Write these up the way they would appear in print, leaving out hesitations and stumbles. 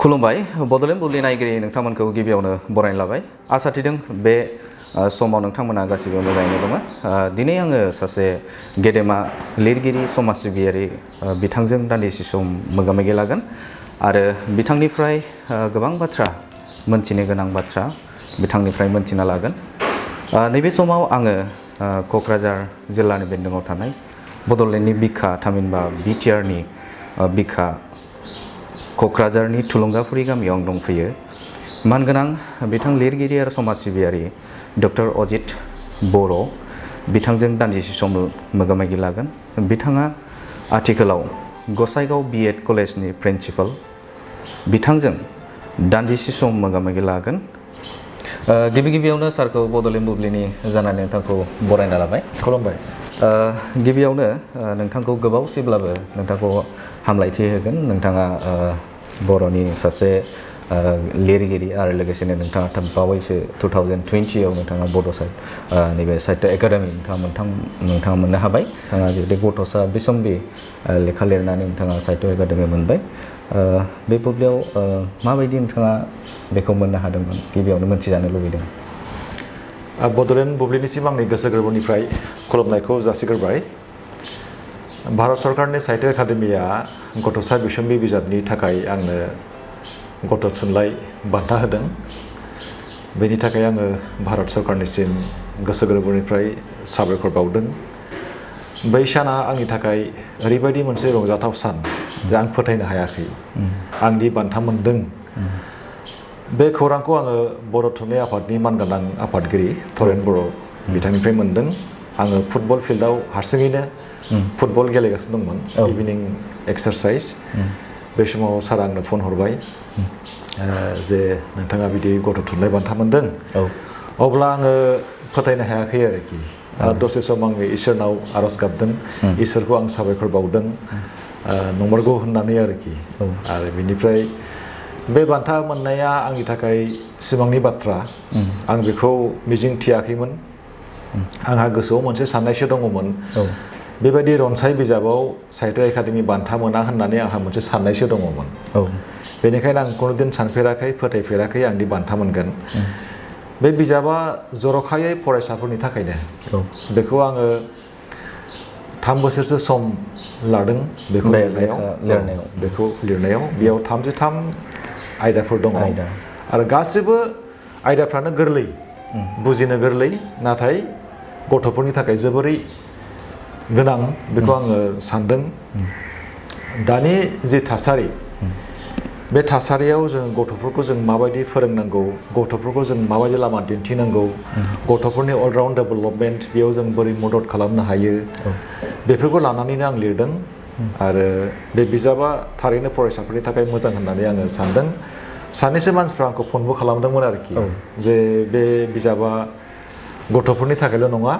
खुलुमबाय बड'लेण्ड बुब्लि नायगिरि नोंथांमोनखौ गिबियावनो बरायना लाबाय आसा थिदों बे समाव नोंथांमोना गासिबो मोजाङैनो दङ। दिनै आङो सासे गेदेमा लिरगिरि समाज सिबियारि बिथांजों दान्दिसे सम मोगा-मोगि लागोन आरो बिथांनिफ्राय गोबां बाथ्रा मोनथिनो गोनां बाथ्रा बिथांनिफ्राय मोनथिना लागोन। नैबे समाव आङो क'क्राझार जिल्लानि बेन्दोङाव थानाय बड'लेण्डनि बिखा थामहिनबा बिटिआरनि बिखा क'क्राझारनि थुलुंगाफुरि गामियाव आं दंफैयो। मानगोनां बिथां लिरगिरि आरो समाज सिबियारि डक्टर अजित बर' बिथांजों दान्दिसे सम मोगा-मोगि लागोन। बिथाङा आथिखालाव गसाइगाव बिएड कलेजनि प्रिन्सिपाल। बिथांजों दान्दिसे सम मोगा-मोगि लागोन। गिबियावनो सारखौ बड'लेण्ड बुब्लिनि जानानै नोंथांखौ बरायना लाबाय। खुलुमबाय। गिबियावनो नोंथांखौ गोबावसैब्लाबो नोंथांखौ हामलायथि होगोन। नोंथाङा बर'नि सासे लिरगिरि आरो लोगोसेनो नोंथाङा बावैसो 2020 आव नोंथाङा बड' नैबे साहित्य एकाडेमि नोंथाङा मोननो हाबाय। नोंथाङा जुदि गथ'सा बिसम्बि लेखा लिरनानै नोंथाङा साहित्य एकाडेमि मोनबाय। बे बुब्लियाव माबायदि नोंथाङा बेखौ मोननो हादोंमोन गिबियावनो मोनथिजानो लुबैदों। बड'लेण्ड बुब्लिनिसिम आंनि गोसो गोरबोनिफ्राय खुलुमनायखौ जासिग्रोबाय। भारत सरकारनि साहित्य एकाडेमिया गथ'सा बिसम्बि बिजाबनि थाखाय आंनो गथ' थुनलाइ बान्था होदों। बेनि थाखाय आङो भारत सरकारनिसिम गोसो गोरबोनिफ्राय साबायखर बावदों। बै साना आंनि थाखाय ओरैबायदि मोनसे रंजाथाव सान जे आं फोथायनो हायाखै आंदि बान्था मोनदों। बे खौरांखौ आङो बर' थुनलाइ आफादनि मानगोनां आफादगिरि थरेन बर' बिथांनिफ्राय मोनदों। आङो फुटबल फिल्डआव हारसिङैनो फुटबल गेलेगासिनो दंमोन, इभिनिं एक्सारसाइज। बे समाव सारा आंनो फन हरबाय जे नोंथाङा बिदि गथ' थुनलाइ बान्था मोनदों। अब्ला आङो फोथायनो हायाखै आरोखि। दसे सम आङो इसोरनाव आर'ज गाबदों, इसोरखौ आं साबायखर बावदों नंमारगौ होननानै आरोखि। आरो बिनिफ्राय बे बान्था मोननाया आंनि थाखाय सिमांनि बाथ्रा। आं बेखौ मिजिं थियाखैमोन। आंहा गोसोआव मोनसे साननायसो दङमोन, बेबायदि रनसाय बिजाबाव साहित्य एकाडेमि बान्था मोना होननानै आंहा मोनसे साननायसो दङमोन। बेनिखायनो आं कुनुदिन सानफेराखै, फोथायफेराखै आंदि बान्था मोनगोन। बे बिजाबा जर'खायै फरायसाफोरनि थाखायनो। बेखौ आङो 3 बोसोरसो सम लादों बेखौ लिरनायाव। बेयाव 33 आयदाफोर दङ आरो गासिबो आयदाफ्रानो गोरलै, बुजिनो गोरलै, नाथाय गथ'फोरनि थाखाय जोबोरै गोनां बेखौ आङो सानदों। दानि जि थासारि, बे थासारियाव जों गथ'फोरखौ जों माबायदि फोरोंनांगौ, गथ'फोरखौ जों माबायदि लामा दिन्थिनांगौ, गथ'फोरनि अलराउन्ड डेभेलपमेन्ट बेयाव जों बोरै मदद खालामनो हायो, बेफोरखौ लानानैनो आं लिरदों। आरो बे बिजाबा थारैनो फरायसाफोरनि थाखाय मोजां होननानै आङो सानदों। सानैसो मानसिफ्रा आंखौ फनबो खालामदोंमोन आरोखि, जे बे बिजाबा गथ'फोरनि थाखायल' नङा,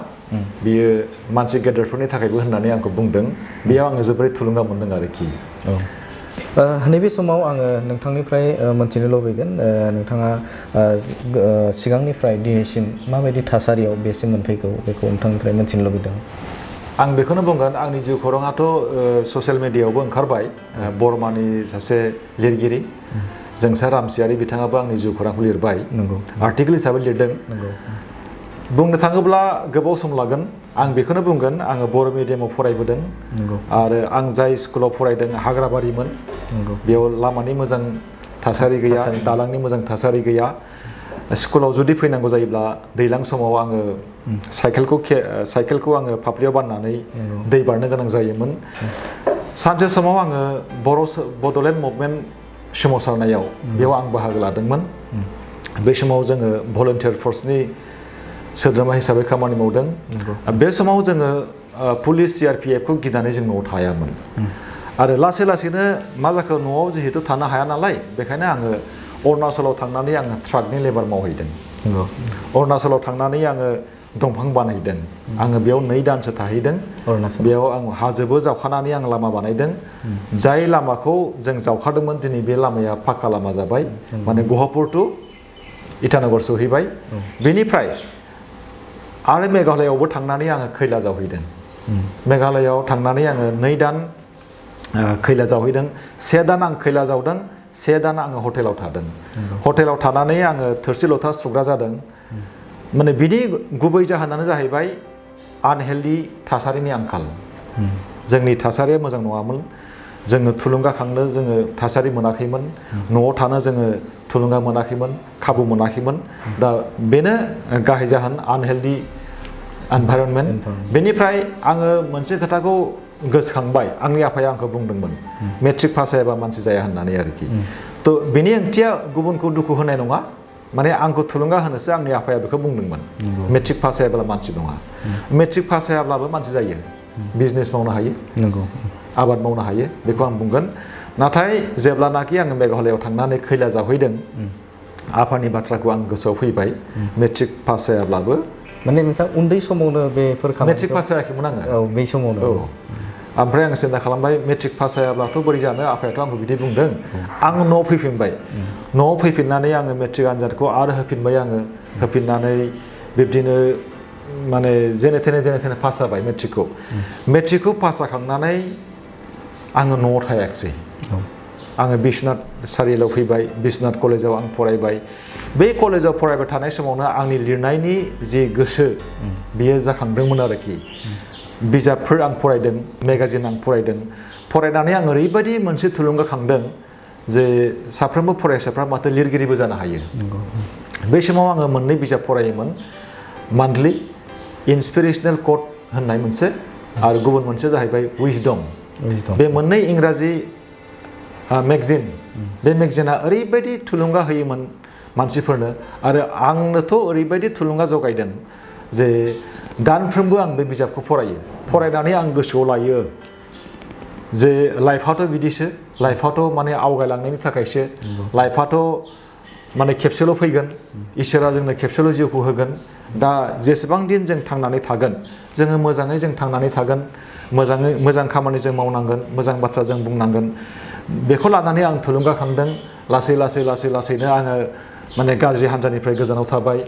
बियो मानसि गेदेरफोरनि थाखायबो होननानै आंखौ बुंदों। बेयाव आङो जोबोरै थुलुंगा मोनदों आरोखि। नैबे समाव आङो नोंथांनिफ्राय मोनथिनो लुबैगोन, नोंथाङा सिगांनिफ्राय दिनैसिम माबायदि थासारियाव बेसिम मोनफैगौ बेखौ नोंथांनिफ्राय मोनथिनो लुबैदों। आं बेखौनो बुंगोन, आंनि जिउ खौराङाथ' ससियेल मिडियायावबो ओंखारबाय। बरमानि सासे लिरगिरि जोंसार रामसियारि बिथाङाबो आंनि जिउ खौरांखौ लिरबाय, आर्टिकेल हिसाबै लिरदों। बुंनो थाङोब्ला गोबाव सम लागोन। आं बेखौनो बुंगोन, आङो बर' मिडियामाव फरायबोदों आरो आं जाय स्कुलाव फरायदों हाग्राबारिमोन। बेयाव लामानि मोजां थासारि गैया, दालांनि मोजां थासारि गैया। स्कुलाव जुदि फैनांगौ जायोब्ला दैज्लां समाव आङो साइकेलखौ आङो फाफ्लियाव बाननानै दै बारनो गोनां जायोमोन। सानसे समाव आङो बड'लेण्ड मुभमेन्ट सोमावसारनायाव बेयाव आं बाहागो लादोंमोन। बे समाव जोङो भलन्टियार फर्सनि सोद्रोमा हिसाबै खामानि मावदों। बे समाव जोङो पुलिस CRPF खौ गिनानै जों न'आव थायामोन। आरो लासै लासैनो मा जाखो, न'आव जिहेतु थानो हाया नालाय, बेखायनो आङो अरुणाचलाव थांनानै आङो ट्राकनि लेबार मावहैदों। अरुणाचलाव थांनानै आङो दंफां बानायदों। आङो बेयाव 2 दानसो थाहैदों। बेयाव आं हाजोबो जावखानानै आं लामा बानायदों। जाय लामाखौ जों जावखादोंमोन, दिनै बे लामाया पाक्का लामा जाबाय, माने गहपुर टु इटानगर सहैबाय। बेनिफ्राय आरो मेघालयआवबो थांनानै आङो खैला जावहैदों। मेघालयआव थांनानै आङो 2 दान खैला जावहैदों। 1 दान आं खैला जावदों, से दान आङो हटेलाव थादों हटेलाव थानानै आङो थोरसि लथा सुग्रा जादों माने बिनि गुबै जाहोनानो जाहैबाय आनहेल्दि थासारिनि आंखाल जोंनि थासारिया मोजां नङामोन जोङो थुलुंगाखांनो जोङो थासारि मोनाखैमोन न'आव थानो जोङो थुलुंगा मोनाखैमोन खाबु मोनाखैमोन दा बेनो गाहाय जाहोन आनहेल्दि एनभाइरनमेन्ट बेनिफ्राय आङो मोनसे खोथाखौ गोसोखांबाय आंनि आफाया आंखौ बुंदोंमोन मेट्रिक पास जायाबा मानसि जाया होननानै आरोखि थ' बेनि ओंथिया गुबुनखौ दुखु होनाय नङा माने आंखौ थुलुंगा होनोसो आंनि आफाया बेखौ बुंदोंमोन मेट्रिक पास जायाब्ला मानसि नङा मेट्रिक पास जायाब्लाबो मानसि जायो बिजनेस मावनो हायो आबाद मावनो हायो बेखौ आं बुंगोन नाथाय जेब्लानाखि आङो मेघालयआव थांनानै खैला जावहैदों आफानि बाथ्राखौ आं गोसोआव फैबाय मेट्रिक पास जायाब्लाबो माने नोंथां उन्दै समावनो बेफोर मेट्रिक पास जायाखैमोन आङो औ बै समावनो ओमफ्राय आं सिन्था खालामबाय मेट्रिक पास जायाब्लाथ' बोरै जानो आफायाथ' आंखौ बिदि बुंदों आं न'आव फैफिनबाय न'आव फैफिननानै आङो मेट्रिक आनजादखौ आरो होफिनबाय आङो होफिननानै बिब्दिनो माने जेने थेने पास जाबाय मेट्रिकखौ पास जाखांनानै आङो न'आव थायाखिसै आङो बिश्वनाथ सारिआलियाव फैबाय बिश्वनाथ कलेजाव आं फरायबाय बे कलेजाव फरायबाय थानाय समावनो आंनि लिरनायनि जि गोसो बियो जाखांदोंमोन आरोखि बिजाबफोर आं फरायदों मेगाजिन आं फरायदों फरायनानै आं ओरैबायदि मोनसे थुलुंगाखांदों जे साफ्रोमबो फरायसाफ्रा माथो लिरगिरिबो जानो हायो बै समाव आङो मोननै बिजाब फरायोमोन मान्थलि इन्सपिरेसनेल कोट होननाय मोनसे आरो गुबुन मोनसे जाहैबाय उइजडम बे मोननै इंराजि मेगजिन बे मेगजिना ओरैबायदि थुलुंगा होयोमोन मानसिफोरनो आरो आंनोथ' ओरैबायदि थुलुंगा जगायदों जे दानफ्रोमबो आं बे बिजाबखौ फरायनानै आं गोसोआव लायो जे लाइफआथ' बिदिसो लाइफआथ' माने आवगायलांनायनि थाखायसो लाइफआथ' माने खेबसेल' फैगोन इसोरा जोंनो खेबसेल' जिउखौ होगोन दा जेसेबां दिन जों थांनानै थागोन जोङो मोजाङै जों थांनानै थागोन मोजां खामानि जों मावनांगोन मोजां बाथ्रा जों बुंनांगोन बेखौ लानानै आं थुलुंगाखांदों लासैनो आङो माने गाज्रि हान्जानिफ्राय गोजानाव थाबाय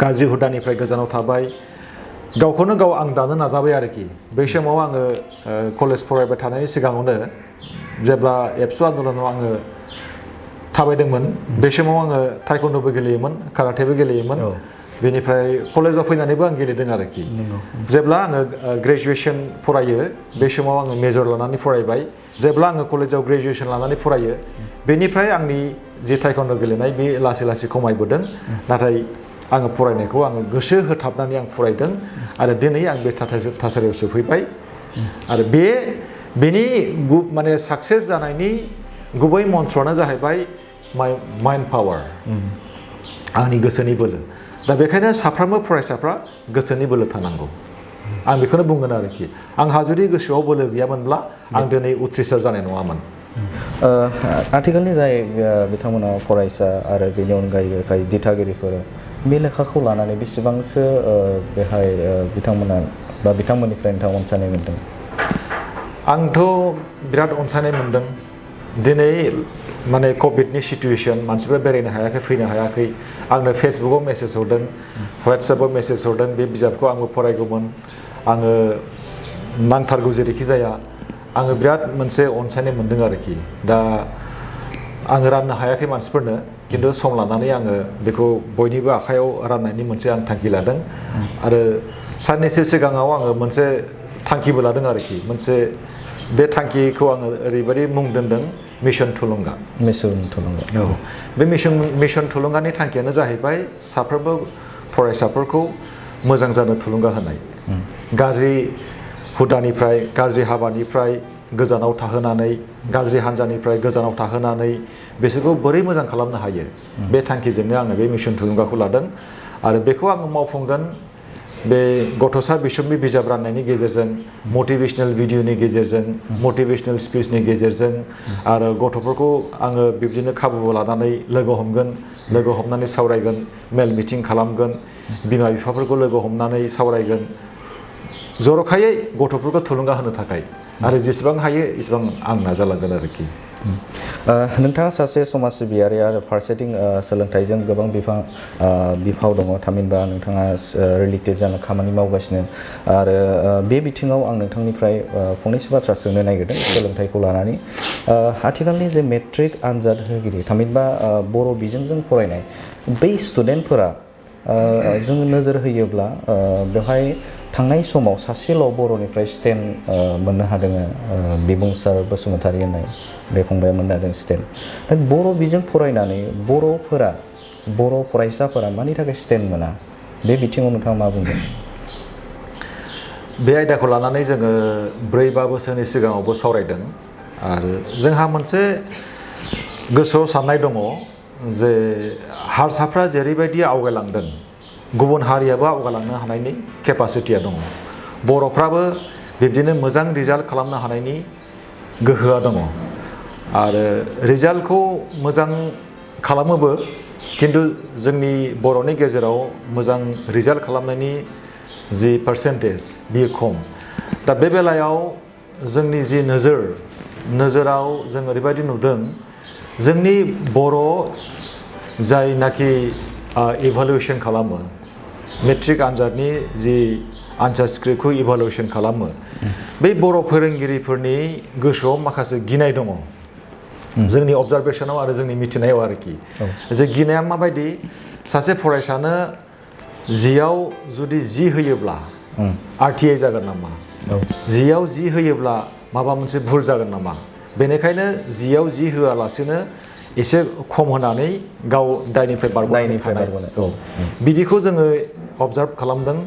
गाज्रि हुदानिफ्राय गोजानाव थाबाय गावखौनो गाव आं दानो नाजाबाय आरोखि बै समाव आङो कलेज फरायबाय थानायनि सिगाङावनो जेब्ला एबसु आन्दलनाव आङो थाबायदोंमोन बे समाव आङो टाइकन्ड'बो गेलेयोमोन काराटेबो गेलेयोमोन बेनिफ्राय कलेजाव फैनानैबो आं गेलेदों आरोखि जेब्ला आङो ग्रेजुवेसन फरायो बे समाव आङो मेजर लानानै फरायबाय जेब्ला आङो कलेजाव ग्रेजुवेसन लानानै फरायो बेनिफ्राय आंनि जि टाइकन्ड' गेलेनाय बे लासै खमायबोदों नाथाय आङो फरायनायखौ आङो गोसो होथाबनानै आं फरायदों आरो दिनै आं बे थासारियाव सफैबाय आरो बेनि माने साक्सेस जानायनि गुबै मन्त्रआनो जाहैबाय माइन्ड पावार आंनि गोसोनि बोलो दा बेखायनो साफ्रोमबो फरायसाफ्रा गोसोनि बोलो थानांगौ आं बेखौनो बुंगोन आरोखि आंहा जुदि गोसोआव बोलो गैयामोनब्ला आं दिनै उथ्रिसार जानाय नङामोन आथिखालनि जाय बिथांमोना फरायसा आरो बेनि अनगायैबो दिथागिरिफोर बे लेखाखौ लानानै बेसेबांसो बेहाय बिथांमोना बा बिथांमोननिफ्राय नोंथाङा अनसायनाय मोन्दों आंथ' बिराद अनसायनाय मोन्दों दिनै माने कभिडनि सिटुवेसन मानसिफ्रा बेरायनो हायाखै फैनो हायाखै आंनो फेसबुकआव मेसेज हरदों वाट्सएपआव मेसेज हरदों बे बिजाबखौ आंबो फरायगौमोन आङो नांथारगौ जेरैखि जाया आङो बिराद मोनसे अनसायनाय मोन्दों आरोखि दा आङो राननो हायाखै मानसिफोरनो खिन्थु सम लानानै आङो बेखौ बयनिबो आखायाव राननायनि मोनसे आं थांखि लादों आरो साननैसो सिगाङाव आङो मोनसे थांखिबो लादों आरोखि मोनसे बे थांखिखौ आङो ओरैबायदि मुं दोनदों मिशन थुलुंगा औ बे मिशन थुलुंगानि थांखियानो जाहैबाय साफ्रोमबो फरायसाफोरखौ मोजां जानो थुलुंगा होनाय गाज्रि हुदानिफ्राय गाज्रि हाबानिफ्राय गोजानाव थाहोनानै गाज्रि हान्जानिफ्राय गोजानाव थाहोनानै बिसोरखौ बोरै मोजां खालामनो हायो बे थांखिजोंनो आङो बे मिशन थुलुंगाखौ लादों आरो बेखौ आङो मावफुंगोन बे गथ'सा बिसम्बि बिजाब राननायनि गेजेरजों मटिभेशनेल भिडिअनि गेजेरजों मटिभेशनेल स्पिचनि गेजेरजों आरो गथ'फोरखौ आङो बिब्दिनो खाबु लानानै लोगो हमनानै सावरायगोन मेल मिटिं खालामगोन बिमा बिफाफोरखौ लोगो हमनानै सावरायगोन जर'खायै गथ'फोरखौ थुलुंगा होनो थाखाय आरो जेसेबां हायो एसेबां आं नाजालांगोन आरोखि नोंथाङा सासे समाज सिबियारि आरो फारसेथिं सोलोंथाइजों गोबां बिफाव दङ थामहिनबा नोंथाङा रिलेटेड जाना खामानि मावगासिनो आरो बे बिथिङाव आं नोंथांनिफ्राय फंनैसो बाथ्रा सोंनो नागिरदों सोलोंथाइखौ लानानै आथिखालनि जे मेट्रिक आनजाद होगिरि थामहिनबा बर' बिजोंजों फरायनाय बै स्टुडेन्टफोरा जों नोजोर होयोब्ला बेवहाय थांनाय समाव सासेल' बर'निफ्राय स्टेन्ड मोननो हादों बिबुंसार बसुमतारी होननाय बे फंबाया मोननो हादों स्टेन्ड बर' बिजों फरायनानै बर' फरायसाफोरा मानि थाखाय स्टेन्ड मोना बे बिथिङाव नोंथाङा मा बुंगोन? बे आयदाखौ लानानै जोङो 4-5 बोसोरनि सिगाङावबो सावरायदों आरो जोंहा मोनसे गोसोआव साननाय दङ जे हारसाफ्रा जेरैबायदि आवगायलांदों गुबुन हारियाबो आवगायलांनो हानायनि केपासिटिया दङ बर'फ्राबो बिब्दिनो मोजां रिजाल्ट खालामनो हानायनि गोहोआ दङ आरो रिजाल्टखौ मोजां खालामोबो किन्तु जोंनि बर'नि गेजेराव मोजां रिजाल्ट खालामनायनि जि पार्सेन्टेज बियो खम दा बे बेलायाव जोंनि जि नोजोराव जों ओरैबायदि नुदों जोंनि बर' जायनाखि इभालुएसन खालामो मेट्रिक आनजादनि जि आनसार स्क्रिप्टखौ इभालुएसन खालामो बै बर' फोरोंगिरिफोरनि गोसोआव माखासे गिनाय दङ जोंनि अबजारभेसनाव आरो जोंनि मिथिनायाव आरोखि जे गिनाया माबायदि सासे फरायसानो जियाव जुदि जि होयोब्ला RTI जागोन नामा जियाव जि होयोब्ला माबा मोनसे भुल जागोन नामा बेनिखायनो जियाव जि होआलासेनो एसे खम होनानै गाव दायनिफ्राय बारग'नाय बिदिखौ जोङो अबजार्भ खालामदों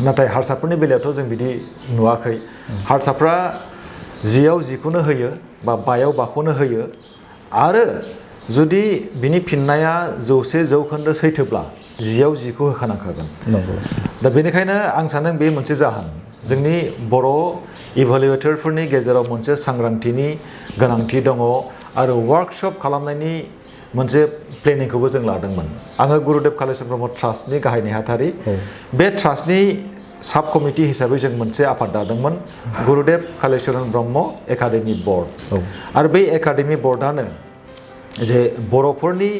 नाथाय हारसाफोरनि बेलायावथ' जों बिदि नुवाखै हारसाफ्रा जियाव जिखौनो होयो बा बायाव बाखौनो होयो आरो जुदि बिनि फिननाया 100% सैथोब्ला जियाव जिखौ होखानांखागोन दा बेनिखायनो आं सानो बे मोनसे जाहोन जोंनि बर' इभालुएटरफोरनि गेजेराव मोनसे सांग्रांथिनि गोनांथि दङ आरो वार्कशप खालामनायनि मोनसे प्लेनिंखौबो जों लादोंमोन आङो गुरुदेब कालिचरण ब्रह्म ट्रास्टनि गाहाय नेहाथारि बे ट्रास्टनि साब कमिटि हिसाबै जों मोनसे आफाद दादोंमोन गुरुदेब कालिचरण ब्रह्म एकाडेमि बर्ड आरो बै एकाडेमि बर्डआनो जे बर'फोरनि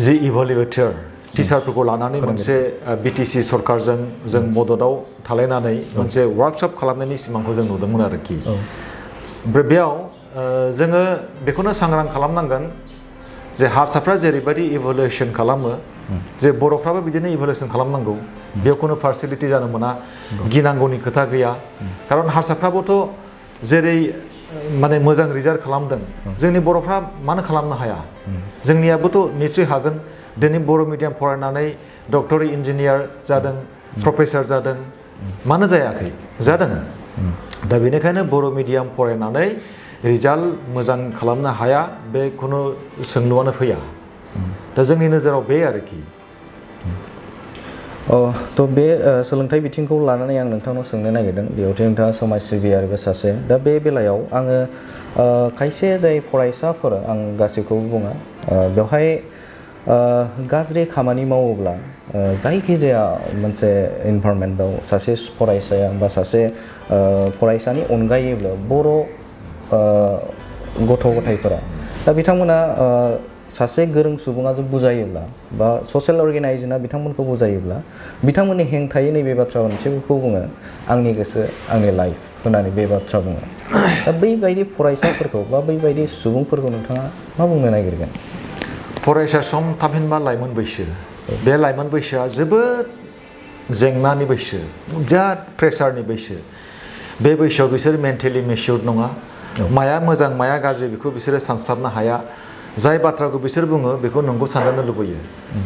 जि इभालुएटर टिचारफोरखौ लानानै मोनसे BTC सरकारजों जों मददआव थालायनानै मोनसे वार्कशप खालामनायनि सिमांखौ जों नुदोंमोन आरोखि ओमफ्राय बेयाव जोङो बेखौनो सांग्रां खालामनांगोन जे हारसाफ्रा जेरैबायदि इभालुएसन खालामो जे बर'फ्राबो बिदिनो इभालुएसन खालामनांगौ बेयाव खुनु पार्सियेलिटि जानो मोना गिनांगौनि खोथा गैया खारन हारसाफ्राबोथ' जेरै माने मोजां रिजाल्ट खालामदों जोंनि बर'फ्रा मानो खालामनो हाया जोंनियाबोथ' निश्चय हागोन दिनै बर' मिडियाम फरायनानै डक्टर इन्जिनियार जादों प्रफेसार जादों मानो जायाखै जादों दा बेनिखायनो बर' मिडियाम फरायनानै रिजाल्ट मोजां खालामनो हाया बे खुनु सोंलुआनो फैया दा जोंनि नोजोराव बे आरोखि थ' बे सोलोंथाइ बिथिंखौ लानानै आं नोंथांनाव सोंनो नागिरदों बेयावथ' नोंथाङा समाज सिबियारिबो सासे दा बे बेलायाव आङो खायसे जाय फरायसाफोर आं गासैखौबो बुङा बेवहाय गाज्रि खामानि मावोब्ला जायखिजाया मोनसे इनभारमेन्टआव सासे फरायसाया बा सासे फरायसानि अनगायैबो बर' गथ' गथायफोरा दा बिथांमोना सासे गोरों सुबुङा बुजायोब्ला बा ससियेल अर्गेनाइजेशना बिथांमोनखौ बुजायोब्ला बिथांमोननि हेंथायै नैबे बाथ्रा मोनसेखौ बुङो आंनि गोसो आंनि लाइफ होननानै बे बाथ्रा बुङो दा बैबायदि फरायसाफोरखौ बा बैबायदि सुबुंफोरखौ नोंथाङा मा बुंनो नागिरगोन? फरायसा सम थामहिनबा लाइमोन बैसो बे लाइमोन बैसोआ जोबोद जेंनानि बैसो बिराद प्रेसारनि बैसो बे बैसोआव बिसोर मेन्टेलि मेचिउर्ड नङा माया मोजां माया गाज्रि बेखौ बिसोरो सानस्लाबनो हाया जाय बाथ्राखौ बिसोर बुङो बेखौ नंगौ सानजानो लुबैयो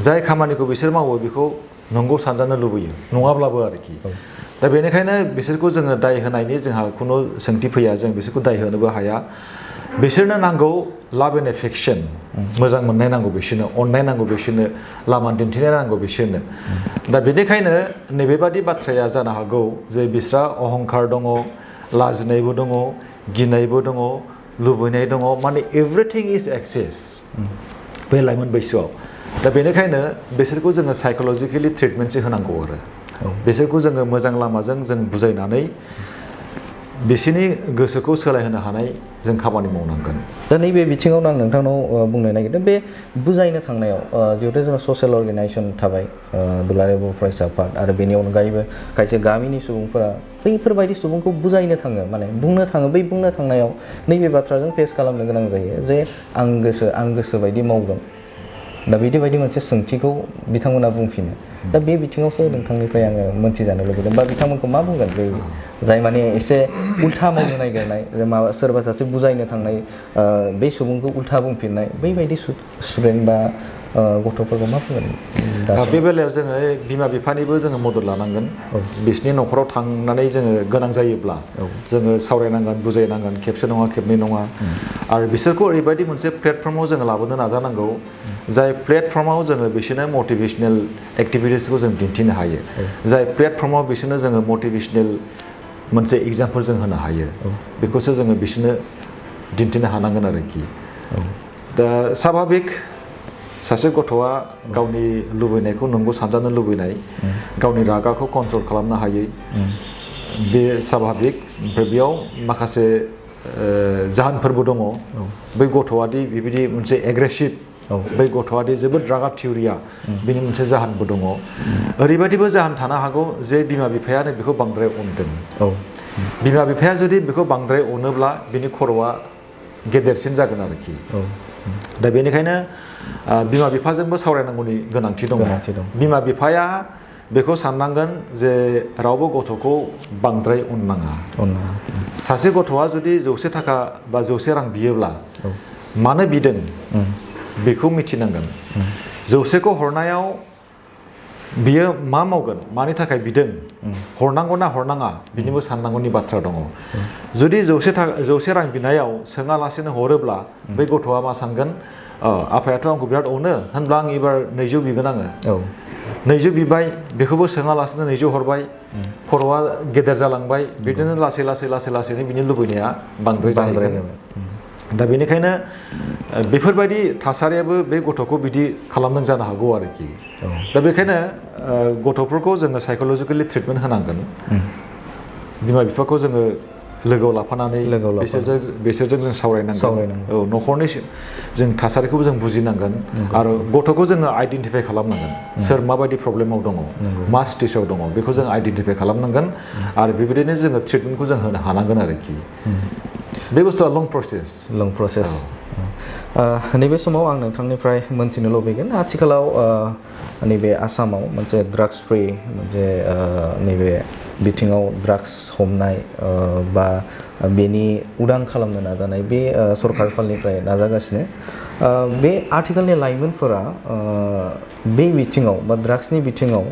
जाय खामानिखौ बिसोर मावो बेखौ नंगौ सानजानो लुबैयो नङाब्लाबो आरोखि दा बेनिखायनो बिसोरखौ जोङो दाय होनायनि जोंहा खुनु सोंथि फैया जों बिसोरखौ दाय होनोबो हाया बिसोरनो नांगौ लाभ एन्ड एफेक्सन मोजां मोननाय नांगौ बिसोरनो अननाय नांगौ बिसोरनो लामा दिन्थिनाय नांगौ बिसोरनो दा बेनिखायनो नैबेबादि बाथ्राया जानो हागौ जे बिस्रा अहंखार दङ लाजिनायबो दङ गिनायबो दङ लुबैनाय दङ माने एभ्रिथिं इज एक्सेस बे लाइमोन बैसोआव दा बेनिखायनो बिसोरखौ जोङो साइक'लजिकेलि ट्रिटमेन्टसो होनांगौ आरो बिसोरखौ जोङो मोजां लामाजों जों बुजायनानै बिसोरनि गोसोखौ सोलायहोनो हानाय जों खामानि मावनांगोन। दा नैबे बिथिङावनो आं नोंथांनाव बुंनो नागिरदों बे बुजायनो थांनायाव जिहेतु जोंहा ससियेल अर्गेनाइजेसन थाबाय दुलाराय बर' फरायसा आफाद आरो बेनि अनगायैबो खायसे गामिनि सुबुंफोरा बैफोरबायदि सुबुंखौ बुजायनो थाङो माने बुंनो थाङो बै बुंनो थांनायाव नैबे बाथ्राजों फेस खालामनो गोनां जायो जे आं गोसो बायदि मावगोन दा बिदि बायदि मोनसे सोंथिखौ बिथांमोना बुंफिनो दा बे बिथिङावसो नोंथांनिफ्राय आङो मोनथिजानो लुबैदों बा बिथांमोनखौ मा बुंगोन बे जाय माने एसे उल्था मावनो नागिरनाय माबा सोरबा सासे बुजायनो थांनाय बे सुबुंखौ उल्था बुंफिननाय बैबायदि स्टुडेन्ट बा गथ'फोरखौ मा बुंगोन? बे बेलायाव जोङो बिमा बिफानिबो जोङो मदद लानांगोन बिसोरनि न'खराव थांनानै जोङो गोनां जायोब्ला जोङो सावरायनांगोन बुजायनांगोन खेबसे नङा खेबनै नङा आरो बिसोरखौ ओरैबायदि मोनसे प्लेटफर्माव जोङो लाबोनो नाजानांगौ जाय प्लेटफर्माव जोङो बिसोरनो मटिभेसनेल एक्टिभिटिसखौ जों दिन्थिनो हायो जाय प्लेटफर्माव बिसोरनो जोङो मटिभेसनेल मोनसे एग्जाम्पल जों होनो हायो बेखौसो जोङो बिसोरनो दिन्थिनो हानांगोन आरोखि दा साभाबिक सासे गथ'आ गावनि लुबैनायखौ नंगौ सानजानो लुबैनाय गावनि रागाखौ कन्ट्रल खालामनो हायै बे साभाबिक ओमफ्राय बेयाव माखासे जाहोनफोरबो दङ बै गथ'आदि बेबायदि मोनसे एग्रेसिभ बै गथ'आदि जोबोद रागा थिउरिया बेनि मोनसे जाहोनबो दङ ओरैबायदिबो जाहोन थानो हागौ जे बिमा बिफायानो बेखौ बांद्राय अनदों बिमा बिफाया जुदि बेखौ बांद्राय अनोब्ला बिनि खर'आ गेदेरसिन जागोन आरोखि दा बेनिखायनो बिमा बिफाजोंबो सावरायनांगौनि गोनांथि दङ बिमा बिफाया बेखौ साननांगोन जे रावबो गथ'खौ बांद्राय अननाङा सासे गथ'आ जुदि 100 थाखा बा 100 रां बियोब्ला मानो बिदों बेखौ मिथिनांगोन 100खौ हरनायाव बियो मा मावगोन मानि थाखाय बिदों हरनांगौ ना हरनाङा बिनिबो साननांगौनि बाथ्रा दङ जुदि 100 रां बिनायाव सोङालासेनो हरोब्ला बै गथ'आ मा सानगोन आफायाथ' आंखौ बिराद अनो होनब्ला आं एबार 200 बिगोन आङो 200 बिबाय बेखौबो सोङालासेनो 200 हरबाय खर'आ गेदेर जालांबाय बिदिनो लासैनो बिनि लुबैनाया बांद्राय जाहैगोन दा बेनिखायनो बेफोरबायदि थासारियाबो बे गथ'खौ बिदि खालामदों जानो हागौ आरोखि दा बेखायनो गथ'फोरखौ जोङो साइक'लजिकेलि ट्रिटमेन्ट होनांगोन बिमा बिफाखौ जोङो लोगोआव लाफानानै बिसोरजों जों सावरायनांगोन न'खरनि जों थासारिखौबो जों बुजिनांगोन आरो गथ'खौ जोङो आइडेन्टिफाइ खालामनांगोन सोर माबायदि प्रब्लेमाव दङ मा स्टेजाव दङ बेखौ जों आइडेन्टिफाइ खालामनांगोन आरो बेबायदिनो जोङो ट्रिटमेन्टखौ जों होनो हानांगोन आरोखि बे बुस्थुआ लं प्रसेस नैबे समाव आं नोंथांनिफ्राय मोनथिनो लुबैगोन आथिखालाव नैबे आसामाव मोनसे ड्राग्स फ्रि मोनसे नैबे बिथिङाव ड्राग्स हमनाय बा बेनि उदां खालामनो नाजानाय बे सरकार फालनिफ्राय नाजागासिनो बे आथिखालनि लाइमोनफोरा बे बिथिङाव बा ड्राग्सनि बिथिङाव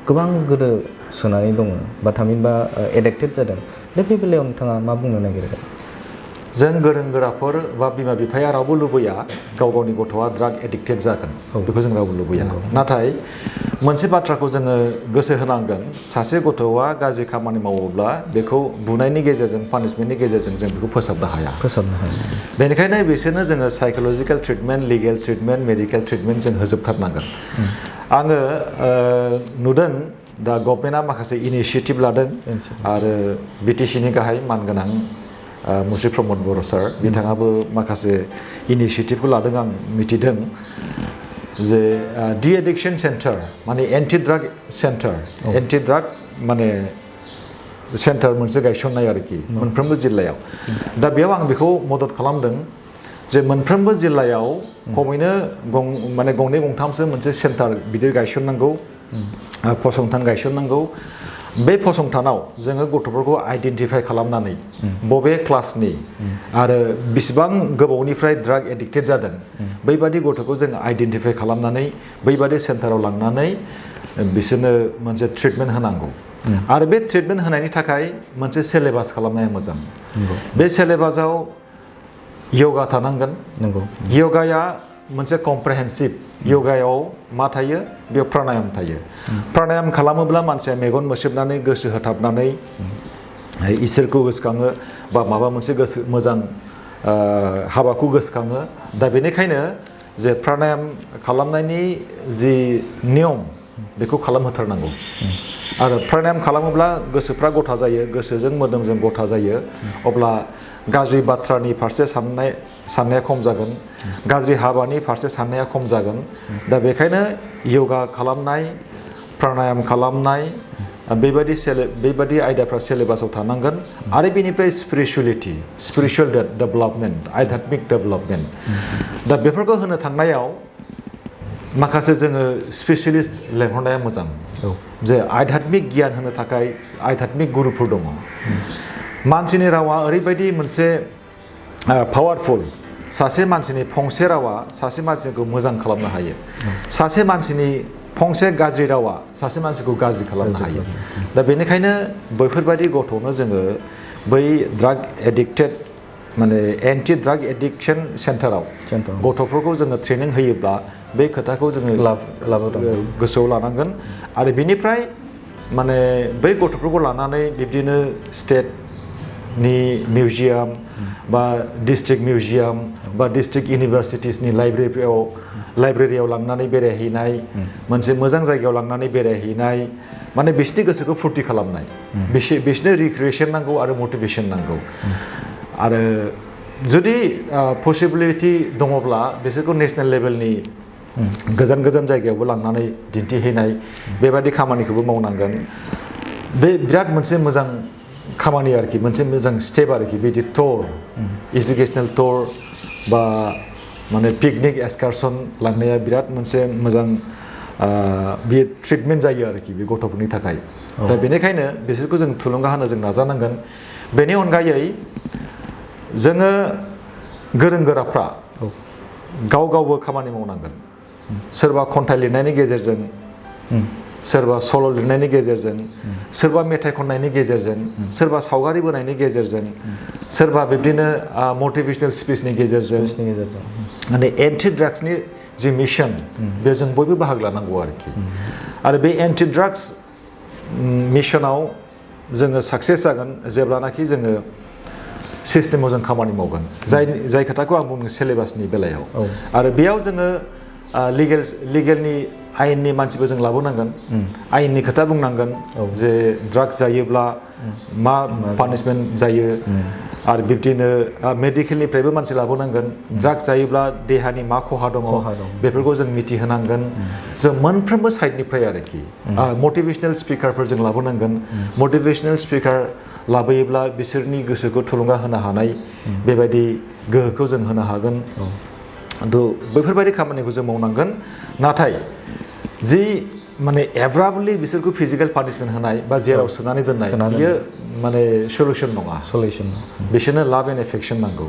गोबां गोदोसोनानै दङ बा थामहिनबा एडिक्टेड जादों दा बे बेलायाव नोंथाङा मा बुंनो नागिरगोन जों गोरों गोराफोर बा बिमा बिफाया रावबो लुबैया गाव गावनि गथ'आ ड्राग एडिक्टेड जागोन बेखौ जों रावबो लुबैया नाथाय मोनसे बाथ्राखौ जोङो गोसो होनांगोन सासे गथ'आ गाज्रि खामानि मावोब्ला बेखौ बुनायनि गेजेरजों पानिशमेन्टनि गेजेरजों जों बेखौ फोसाबनो हाया बेनिखायनो बिसोरनो जोङो psychological treatment legal treatment medical treatment जों होजोबथारनांगोन आङो नुदों दा गभर्नमेन्टआ माखासे इनिशियेटिभ लादों आरो बिटिसिनि गाहाय मानगोनां मुस्रि प्रमद बर' सार बिथाङाबो माखासे इनिशियेटिभखौ लादों आं मिथिदों जे डि एडिक्शन सेन्टार माने anti drug centre anti drug माने सेन्टार मोनसे गायसननाय आरोखि मोनफ्रोमबो जिल्लायाव दा बेयाव आं बेखौ मदद खालामदों जे मोनफ्रोमबो जिल्लायाव खमैनो माने गंनै गंथामसो मोनसे सेन्टार बिदि गायसननांगौ फसंथान गायसननांगौ बे फसंथानाव जोङो गथ'फोरखौ आइडेन्टिफाइ खालामनानै बबे क्लासनि आरो बिसिबां गोबावनिफ्राय ड्राग एडिक्टेड जादों बैबादि गथ'खौ जों आइडेन्टिफाइ खालामनानै बैबादि सेन्टाराव लांनानै बिसोरनो मोनसे ट्रिटमेन्ट होनांगौ आरो बे ट्रिटमेन्ट होनायनि थाखाय मोनसे सिलेबास खालामनाया मोजां बे सिलेबासाव योगा थानांगोन योगाया मोनसे कमप्रिहेन्सिभ योगायाव मा थायो बेयाव प्राणायाम थायो प्राणायाम खालामोब्ला मानसिया मेगन मोसेबनानै गोसो होथाबनानै इसोरखौ गोसोखाङो बा माबा मोनसे गोसो मोजां हाबाखौ गोसोखाङो दा बेनिखायनो जे प्राणायाम खालामनायनि जि नियम बेखौ खालामहोथारनांगौ आरो प्राणायाम खालामोब्ला गोसोफ्रा गथा जायो, गोसोजों मोदोमजों गथा जायो, अब्ला गाज्रि बाथ्रानि फारसे साननाया खम जागोन, गाज्रि हाबानि फारसे साननाया खम जागोन। दा बेखायनो योगा खालामनाय, प्राणायाम खालामनाय बेबायदि आयदाफ्रा सिलेबासाव थानांगोन। आरो बेनिफ्राय स्पिरिचुवेल डेभेलपमेन्ट, आध्यात्मिक डेभेलपमेन्ट। दा बेफोरखौ होनो थांनायाव माखासे जोङो स्पेसियलिस्ट लेंहरनाया मोजां। जे आध्यात्मिक गियान होनो थाखाय आध्यात्मिक गुरुफोर दङ। मानसिनि रावा ओरैबायदि मोनसे पावारफुल, सासे मानसिनि फंसे रावा सासे मानसिखौ मोजां खालामनो हायो, सासे मानसिनि फंसे गाज्रि रावा सासे मानसिखौ गाज्रि खालामनो हायो। दा बेनिखायनो बैफोरबायदि गथ'नो जोङो बै ड्राग एडिक्टेड माने एन्टि ड्राग एडिक्शन सेन्टाराव गथ'फोरखौ जोङो ट्रेनिं होयोब्ला बे खोथाखौ जोङो गोसोआव लानांगोन। आरो बिनिफ्राय माने बै गथ'फोरखौ लानानै बिब्दिनो स्टेटनि मिउजियाम बा डिस्ट्रिक्ट मिउजियाम बा डिस्ट्रिक्ट इउनिभारसिटिसनि लाइब्रेरियाव लांनानै बेरायहैनाय, मोनसे मोजां जायगायाव लांनानै बेरायहैनाय, माने बिसोरनि गोसोखौ फुरथि खालामनाय, बिसोरनो रिक्रिएसन नांगौ आरो मटिभेसन नांगौ। आरो जुदि पसिबिलिटि दङब्ला बिसोरखौ नेसनेल लेभेलनि गोजान गोजान जायगायावबो लांनानै दिन्थिहैनाय बेबादि खामानिखौबो मावनांगोन। बे बिराद मोनसे मोजां खामानि आरोखि, मोनसे मोजां स्टेप आरोखि। बिदि टुर, एजुकेसनेल टुर बा माने पिकनिक एक्सकारसन लांनाया बिराद मोनसे मोजां बे ट्रिटमेन्ट जायो आरोखि बे गथ'फोरनि थाखाय। दा बेनिखायनो बिसोरखौ जों थुलुंगा होनो जों नाजानांगोन। बेनि अनगायै जोङो गोरों गोराफ्रा गावबो खामानि मावनांगोन। सोरबा खन्थाइ लिरनायनि गेजेरजों, सोरबा सल' लिरनायनि गेजेरजों, सोरबा मेथाइ खननायनि गेजेरजों, सोरबा सावगारि बोनायनि गेजेरजों, सोरबा बिब्दिनो मटिभेशनेल स्पिचनि गेजेरजों माने एन्टि ड्राग्सनि जि मिशन बेयाव जों बयबो बाहागो लानांगौ आरोखि। आरो बे एन्टि ड्राग्स मिशनाव जोङो साक्सेस जागोन जेब्लानाखि जोङो सिस्टेमाव जों खामानि मावगोन। जाय खोथाखौ आं बुंदों सिलेबासनि बेलायाव। आरो बेयाव जोङो लिगेलनि आयेननि मानसिबो जों लाबोनांगोन, आयेननि खोथा बुंनांगोन जे ड्राग्स जायोब्ला मा पानिशमेन्ट जायो। आरो बिब्दिनो मेडिकेलनिफ्रायबो मानसि लाबोनांगोन, ड्राग्स जायोब्ला देहानि मा खहा दङ बेफोरखौ जों मिथिहोनांगोन। जों मोनफ्रोमबो साइडनिफ्राय आरोखि मटिभेशनेल स्पिकारफोर जों लाबोनांगोन। मटिभेशनेल स्पिकार लाबोयोब्ला बिसोरनि गोसोखौ थुलुंगा होनो हानाय बेबायदि गोहोखौ जों होनो हागोन। बैफोरबायदि खामानिखौ जों मावनांगोन। नाथाय जि माने एब्राबलि बिसोरखौ फिजिकेल पानिशमेन्ट होनाय बा जेराव सोनानै दोननाय बियो माने सलुसन नङा। बिसोरनो लाभ एन्ड एफेक्सन नांगौ।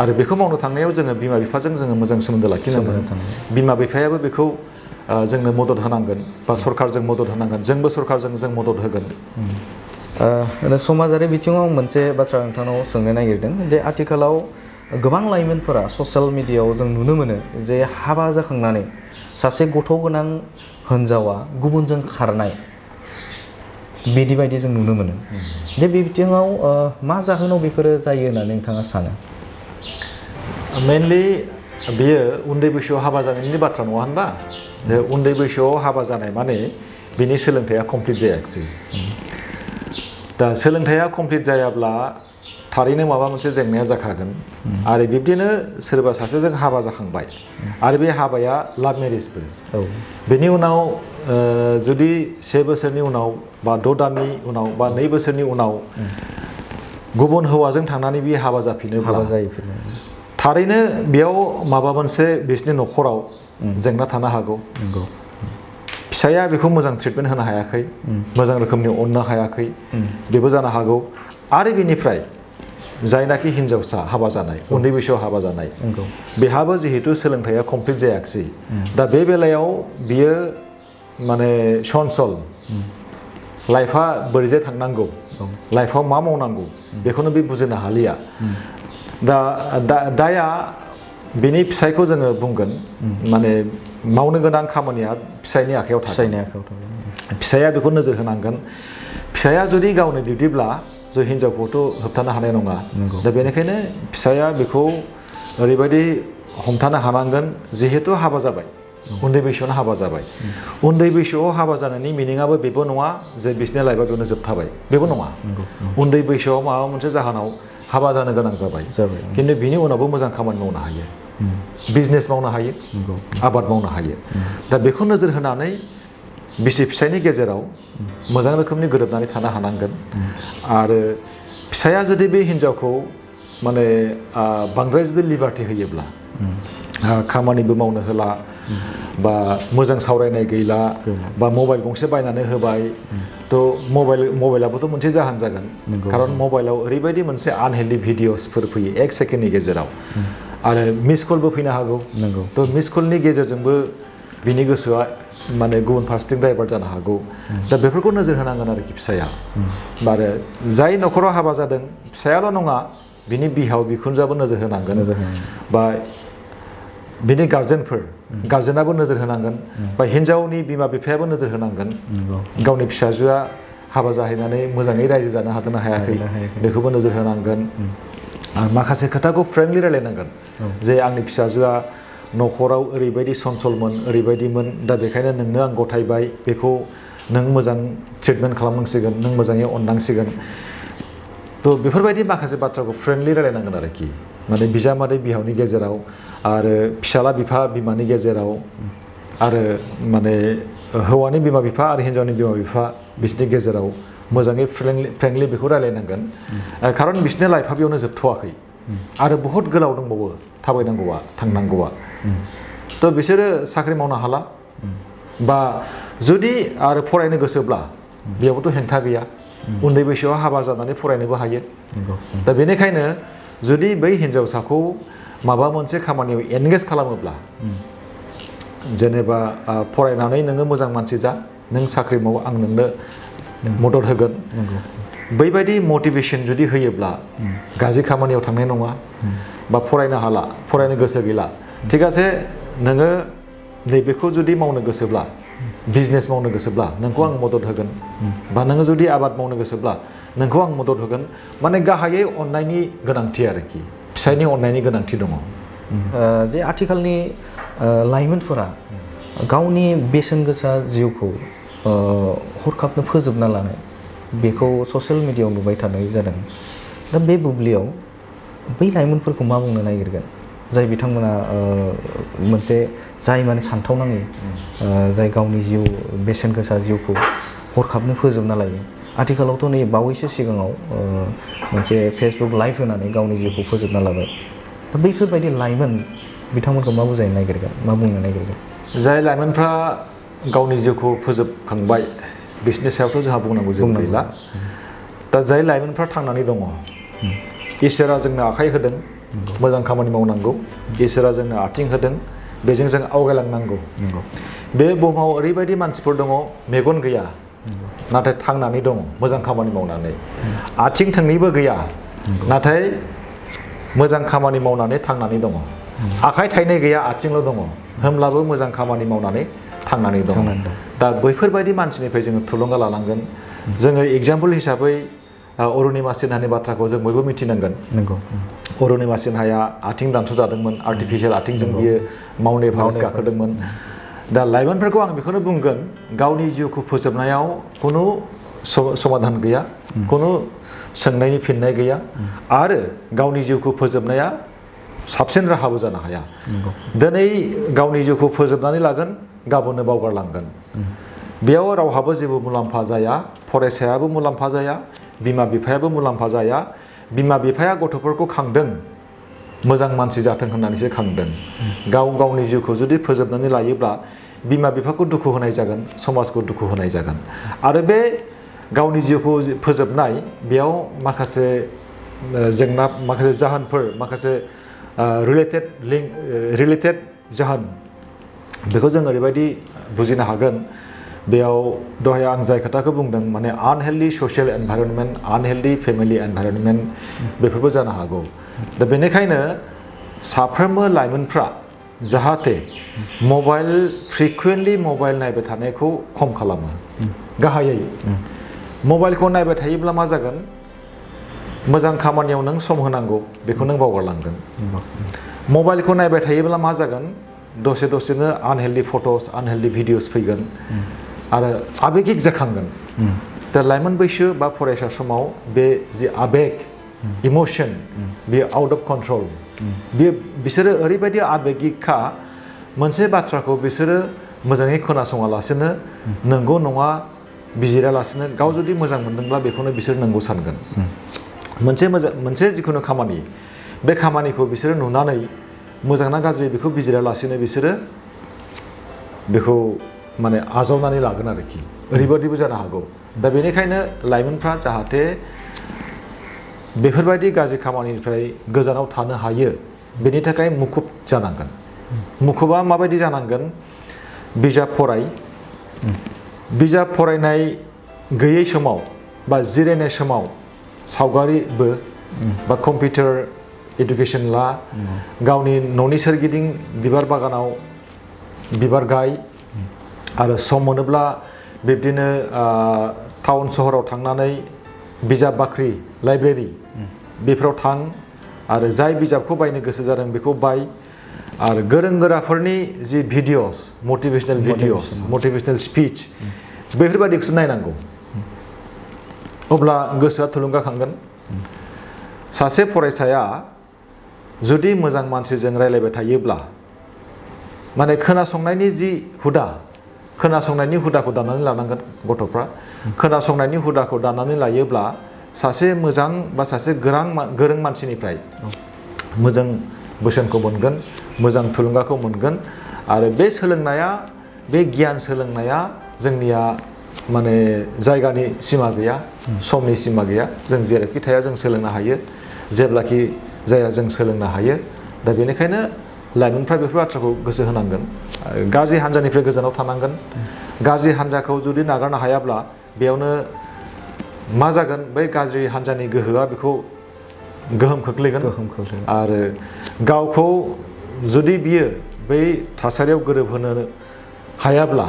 आरो बेखौ मावनो थांनायाव जोङो बिमा बिफाजों जोङो मोजां सोमोन्दो लाखिनांगोन। बिमा बिफायाबो बेखौ जोंनो मदद होनांगोन बा सरकारजों मदद होनांगोन। जोंबो सरकारजों जों मदद होगोन। समाजारि बिथिङाव मोनसे बाथ्रा नोंथांनाव सोंनो नागिरदों जे आथिखालाव गोबां लाइमोनफोरा ससियेल मिडियायाव जों नुनो मोनो जे हाबा जाखांनानै सासे गथ' गोनां हिन्जावा गुबुनजों खारनाय बिदि बायदि जों नुनो मोनो। जे बे बिथिङाव मा जाहोनाव बेफोरो जायो होननानै नोंथाङा सानो? मेनलि बेयो उन्दै बैसोआव हाबा जानायनि बाथ्रा नङा होनबा? उन्दै बैसोआव हाबा जानाय माने बिनि सोलोंथाइया कमप्लिट जायाखिसै। दा सोलोंथाइया कमप्लिट जायाब्ला थारैनो माबा मोनसे जेंनाया जाखागोन। आरो बिब्दिनो सोरबा सासेजों हाबा जाखांबाय आरो बे हाबाया लाभ मेरिजबो। बेनि उनाव जुदि 1 बोसोरनि उनाव बा 6 दाननि उनाव बा 2 बोसोरनि उनाव गुबुन हौवाजों थांनानै बे हाबा जाफिनोब्ला थारैनो बेयाव माबा मोनसे बिसोरनि न'खराव जेंना थानो हागौ। फिसाया बेखौ मोजां ट्रिटमेन्ट होनो हायाखै, मोजां रोखोमनि अननो हायाखै, बेबो जानो हागौ। आरो बेनिफ्राय जायनाखि हिन्जावसा हाबा जानाय, उन्दै बैसोआव हाबा जानाय, बेहाबो जिहेतु सोलोंथाइया कमप्लिट जायाखिसै। दा बे बेलायाव बियो माने सनसल लाइफआ बोरैजाय थांनांगौ, लाइफआव मा मावनांगौ बेखौनो बे बुजिनो हालिया। दाया बिनि फिसायखौ जोङो बुंगोन माने मावनो गोनां खामानिया फिसायनि आखायाव थागोन। फिसाया बेखौ नोजोर होनांगोन। फिसाया जुदि गावनो बिब्दिब्ला जों हिन्जावखौथ' होबथानो हानाय नङा। दा बेनिखायनो फिसाया बेखौ ओरैबायदि हमथानो हानांगोन जिहेतु हाबा जाबाय, उन्दै बैसोआवनो हाबा जाबाय उन्दै बैसोआव हाबा जानायनि मिनिङाबो बेबो नङा जे बिसोरनि लाइफआ बेयावनो जोबथाबाय बेबो नङा उन्दै बैसोआव माबा मोनसे जाहोनाव हाबा जानो गोनां जाबाय खिन्थु बिनि उनावबो मोजां खामानि मावनो हायो बिजनेस मावनो हायो आबाद मावनो हायो दा बेखौ नोजोर होनानै बिसि फिसायनि गेजेराव मोजां रोखोमनि गोरोबनानै थानो हानांगोन आरो फिसाया जुदि बे हिन्जावखौ माने बांद्राय जुदि लिबार्टि होयोब्ला खामानिबो मावनो होला बा मोजां सावरायनाय गैला बा मबाइल गंसे बायनानै होबाय थ' मबाइलाबोथ' मोनसे जाहोन जागोन खारन मबाइलाव ओरैबायदि मोनसे आनहेल्दि भिडिअसफोर फैयो 1 सेकेन्डनि गेजेराव आरो मिस कलबो फैनो हागौ थ' मिस कलनि गेजेरजोंबो बिनि गोसोआ माने गुबुन फारसेथिं डाइभार्ट जानो हागौ दा बेफोरखौ नोजोर होनांगोन आरोखि फिसाया आरो जाय न'खराव हाबा जादों फिसायाल' नङा बिनि बिहाव बिखुनजोआबो नोजोर होनांगोन बा बिनि गार्जेनाबो नोजोर होनांगोन बा हिन्जावनि बिमा बिफायाबो नोजोर होनांगोन गावनि फिसाजोआ हाबा जाहैनानै मोजाङै रायजो जानो हादोंना हायाखै बेखौबो नोजोर होनांगोन आरो माखासे खोथाखौ फ्रेंकलि रायलायनांगोन जे आंनि फिसाजोआ न'खराव ओरैबायदि सनसलमोन ओरैबायदिमोन दा बेखायनो नोंनो आं गथायबाय बेखौ नों मोजां ट्रिटमेन्ट खालामनांसिगोन नों मोजाङै अननांसिगोन थ' बेफोरबायदि माखासे बाथ्राखौ फ्रेंकलि रायलायनांगोन आरोखि माने बिजामादै बिहावनि गेजेराव आरो फिसाला बिफा बिमानि गेजेराव आरो माने हौवानि बिमा बिफा आरो हिन्जावनि बिमा बिफा बिसोरनि गेजेराव मोजाङै फ्रेंकलि बेखौ रायलायनांगोन खारन बिसोरनि लाइफआ बेयावनो जोबथ'वाखै आरो बहुद गोलाव दंबावो थाबायनांगौआ थांनांगौआ थ' बिसोरो साख्रि मावनो हाला बा जुदि आरो फरायनो गोसोब्ला बेयावबोथ' हेंथा गैया उन्दै बैसोआव हाबा जानानै फरायनोबो हायो दा बेनिखायनो जुदि बै हिन्जावसाखौ माबा मोनसे खामानियाव एनगेज खालामोब्ला जेनेबा फरायनानै नोङो मोजां मानसि जा नों साख्रि माव आं नोंनो मदद होगोन बैबायदि मटिभेसन जुदि होयोब्ला गाज्रि खामानियाव थांनाय नङा बा फरायनो हाला फरायनो गोसो गैला थिग आसे नोङो नैबेखौ जुदि मावनो गोसोब्ला बिजनेस मावनो गोसोब्ला नोंखौ आं मदद होगोन बा नोङो जुदि आबाद मावनो गोसोब्ला नोंखौ आं मदद होगोन माने गाहायै अननायनि गोनांथि आरोखि फिसायनि अननायनि गोनांथि दङ जे आथिखालनि लाइमोनफोरा गावनि बेसेन गोसा जिउखौ हरखाबनो फोजोबना लानाय बेखौ ससियेल मिडियायाव नुबाय थानाय जादों दा बे बुब्लियाव बै लाइमोनफोरखौ मा बुंनो नागिरगोन जाय बिथांमोना मोनसे जाय माने सानथावनाङै जाय गावनि जिउ बेसेन गोसा जिउखौ हरखाबनो फोजोबना लायो आथिखालावथ' नै बावैसो सिगाङाव मोनसे फेसबुक लाइभ होनानै गावनि जिउखौ फोजोबना लाबाय दा बैफोरबायदि लाइमोन बिथांमोनखौ मा बुजायनो नागिरगोन मा बुंनो नागिरगोन जाय लाइमोनफ्रा गावनि जिउखौ फोजोबखांबाय बिसोरनि सायावथ' जोंहा बुंनांगौ जेबो गैला दा जाय लाइमोनफ्रा थांनानै दङ इसोरा जोंनो आखाइ होदों मोजां खामानि मावनांगौ इसोरा जोंनो आथिं होदों बेजों जों आवगायलांनांगौ बे बुहुमाव ओरैबायदि मानसिफोर दङ मेगन गैया नाथाय थांनानै दङ मोजां खामानि मावनानै आथिं थोंनैबो गैया नाथाय मोजां खामानि मावनानै थांनानै दङ आखाइ थाइनै गैया आथिंल' दङ होमब्लाबो मोजां खामानि मावनानै थांनानै दङ दा बैफोरबायदि मानसिनिफ्राय जोङो थुलुंगा लानांगोन जोङो एगजाम्पोल हिसाबै अरुणिमा सिन्हानि बाथ्राखौ जों बयबो मिथिनांगोन अरुणिमा सिन्हाया आथिं दानस' जादोंमोन आर्टिफिशियेल आथिंजों बियो माउन्ट एभारेस्ट गाखोदोंमोन दा लाइमोनफोरखौ आं बेखौनो बुंगोन गावनि जिउखौ फोजोबनायाव खुनु समाधान गैया खुनु सोंनायनि फिननाय गैया आरो गावनि जिउखौ फोजोबनाया साबसिन राहाबो जानो हाया दिनै गावनि जिउखौ फोजोबनानै लागोन गाबोननो बावगारलांगोन बेयाव रावहाबो जेबो मुलाम्फा जाया फरायसायाबो मुलाम्फा जाया बिमा बिफायाबो मुलाम्फा जाया बिमा बिफाया गथ'फोरखौ खांदों मोजां मानसि जाथों होननानैसो खांदों गावनि जिउखौ जुदि फोजोबनानै लायोब्ला बिमा बिफाखौ दुखु होनाय जागोन समाजखौ दुखु होनाय जागोन आरो बे गावनि जिउखौ फोजोबनाय बेयाव माखासे जेंना माखासे जाहोनफोर माखासे रिलेटेड जाहोन बेखौ जों ओरैबायदि बुजिनो हागोन बेयाव दहाय आं जाय खोथाखौ बुंदों माने unhealthy social environment unhealthy family environment बेफोरबो जानो हागौ दा बेनिखायनो साफ्रोमबो लाइमोनफ्रा जाहाथे फ्रिकुवेन्टलि मबाइल नायबाय थानायखौ खम खालामो गाहायै मबाइलखौ नायबाय थायोब्ला मा जागोन मोजां खामानियाव नों सम होनांगौ बेखौ नों बावगारलांगोन मबाइलखौ नायबाय थायोब्ला मा जागोन दसे दसेनो आनहेल्दि फट'स आनहेल्दि भिडिअस फैगोन आरो आबेगिक जाखांगोन दा लाइमोन बैसो बा फरायसा समाव बे जि आबेग इमोशन बेयो आउट अफ कन्ट्रल बिसोरो ओरैबायदि आबेगिकखा मोनसे बाथ्राखौ बिसोरो मोजाङै खोनासङालासिनो नंगौ नङा बिजिरालासिनो गाव जुदि मोजां मोनदोंब्ला बेखौनो बिसोर नंगौ सानगोन मोनसे जिखुनु खामानि बे खामानिखौ बिसोरो नुनानै मोजां ना गाज्रि बेखौ बिजिरालासिनो बिसोरो बेखौ माने आजावनानै लागोन आरोखि ओरैबायदिबो जानो हागौ दा बेनिखायनो लाइमोनफ्रा जाहाथे बेफोरबायदि गाज्रि खामानिनिफ्राय गोजानाव थानो हायो बेनि थाखाय मुखुब जानांगोन मुखुबा माबायदि जानांगोन बिजाब फरायनाय गैयै समाव बा जिरायनाय समाव सावगारिबो बा कम्पिउटार एडुकेशन ला गावनि न'नि सोरगिदिं बिबार बागानाव बिबार गाय आरो सम मोनोब्ला बिब्दिनो टाउन सहराव थांनानै बिजाब बाख्रि लाइब्रेरि बेफोराव थां आरो जाय बिजाबखौ बायनो गोसो जादों बेखौ बाय आरो गोरों गोराफोरनि जि videos motivational videos motivational speech बेफोरबायदिखौसो नायनांगौ अब्ला गोसोआ थुलुंगाखांगोन सासे फरायसाया जुदि मोजां मानसिजों रायलायबाय थायोब्ला माने खोनासंनायनि जि खोनासंनायनि हुदाखौ दानानै लानांगोन गथ'फ्रा खोनासंनायनि हुदाखौ दानानै लायोब्ला सासे मोजां बा सासे गोरों मानसिनिफ्राय मोजां बोसोनखौ मोनगोन मोजां थुलुंगाखौ मोनगोन आरो बे सोलोंनाया बे गियान सोलोंनाया जोंनिया माने जायगानि सिमा गैया समनि सिमा गैया जों जेरावखि थाया जों सोलोंनो हायो जेब्लाखि जाया जों सोलोंनो हायो दा बेनिखायनो लाइमोनफ्रा बेफोर बाथ्राखौ गोसो होनांगोन गाज्रि हान्जानिफ्राय गोजानाव थानांगोन गाज्रि हान्जाखौ जुदि नागारनो हायाब्ला बेयावनो मा जागोन बै गाज्रि हान्जानि गोहोआ बेखौ गोहोम खोख्लैगोन आरो गावखौ जुदि बियो बै थासारियाव गोरोबहोनो हायाब्ला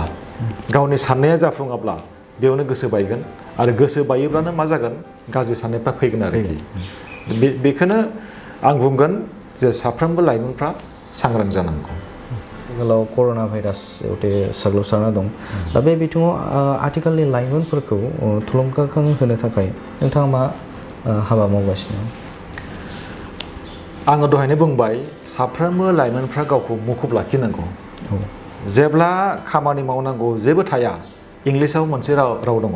गावनि साननाया जाफुङाब्ला बेयावनो गोसो बायगोन आरो गोसो बायोब्लानो मा जागोन गाज्रि साननायफ्रा फैगोन आरोखि बेखौनो आं बुंगोन जे साफ्रोमबो लाइमोनफ्रा सांग्रां जानांगौ आथिखालाव कर'ना भाइरास जिहेतु साग्लोबसारना दं दा बे बिथिङाव आथिखालनि लाइमोनफोरखौ थुलुंगाखां होनो थाखाय नोंथाङा मा हाबा मावगासिनो आङो दहायनो बुंबाय साफ्रोमबो लाइमोनफ्रा गावखौ मुखुब लाखिनांगौ जेब्ला खामानि मावनांगौ जेबो थाया इंलिसाव मोनसे राव दङ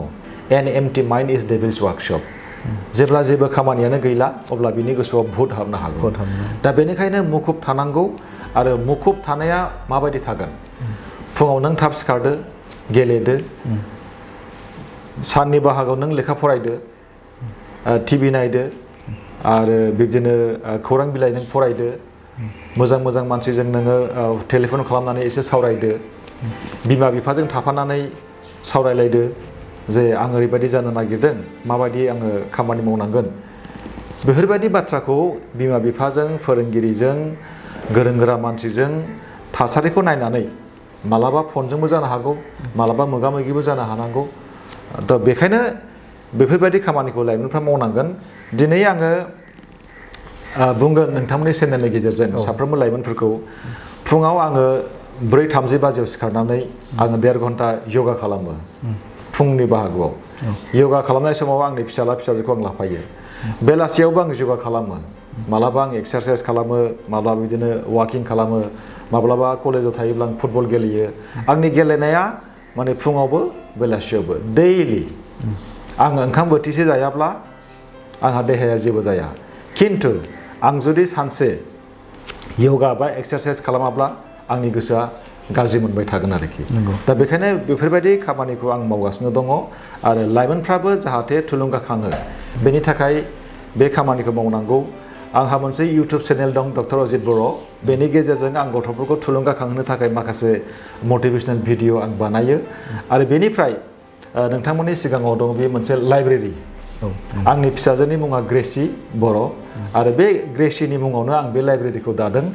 एन एम्पटि माइन्ड इज डेभिल्स वर्कशप जेब्ला जेबो खामानियानो गैला अब्ला बिनि गोसोआव भुत हाबनो हागौ दा बेनिखायनो मुखुब थानांगौ आरो मुखुब थानाया माबायदि थागोन फुङाव नों थाब सिखारदो गेलेदो साननि बाहागोआव नों लेखा फरायदो टिभि नायदो आरो बिब्दिनो खौरां बिलाइ नों फरायदो मोजां मोजां मानसिजों नोङो टेलिफन खालामनानै एसे सावरायदो बिमा बिफाजों थाफानानै सावरायलायदो जे आं ओरैबायदि जानो नागिरदों माबायदि आङो खामानि मावनांगोन बेफोरबायदि बाथ्राखौ बिमा बिफाजों फोरोंगिरिजों गोरों गोरा मानसिजों थासारिखौ नायनानै मालाबा फनजोंबो जानो हागौ मालाबा मोगा मोगिबो जानो हानांगौ दा बेखायनो बेफोरबायदि खामानिखौ लाइमोनफ्रा मावनांगोन दिनै आङो बुंगोन नोंथांमोननि चेनेलनि गेजेरजों साफ्रोमबो लाइमोनफोरखौ फुङाव आङो 4:30 बाजियाव सिखारनानै आङो 1.5 घन्टा योगा खालामो फुंनि बाहागोआव योगा खालामनाय समाव आंनि फिसाजोखौ आं लाफायो बेलासियावबो आं योगा खालामो मालाबा आं एक्सारसाइज खालामो माब्लाबा बिदिनो वाकिं खालामो माब्लाबा कलेजाव थायोब्ला आं फुटबल गेलेयो आंनि गेलेनाया माने फुङावबो बेलासियावबो दैलि आं ओंखाम बोथिसे जायाब्ला आंहा देहाया जेबो जाया खिन्थु आं जुदि सानसे योगा बा एक्सारसाइज खालामाब्ला आंनि गोसोआ गाज्रि मोनबाय थागोन आरोखि दा बेखायनो बेफोरबायदि खामानिखौ आं मावगासिनो दङ आरो लाइमोनफ्राबो जाहाथे थुलुंगाखाङो बेनि थाखाय बे खामानिखौ मावनांगौ आंहा मोनसे इउटुब चेनेल दं डक्टर अजित बर' बेनि गेजेरजों आं गथ'फोरखौ थुलुंगाखांहोनो थाखाय माखासे मटिभेशनेल भिडिअ आं बानायो आरो बेनिफ्राय नोंथांमोननि सिगाङाव दं बे मोनसे लाइब्रेरि आंनि फिसाजोनि मुङा ग्रेसि बर' आरो बे ग्रेसिनि मुङावनो आं बे लाइब्रेरिखौ दादों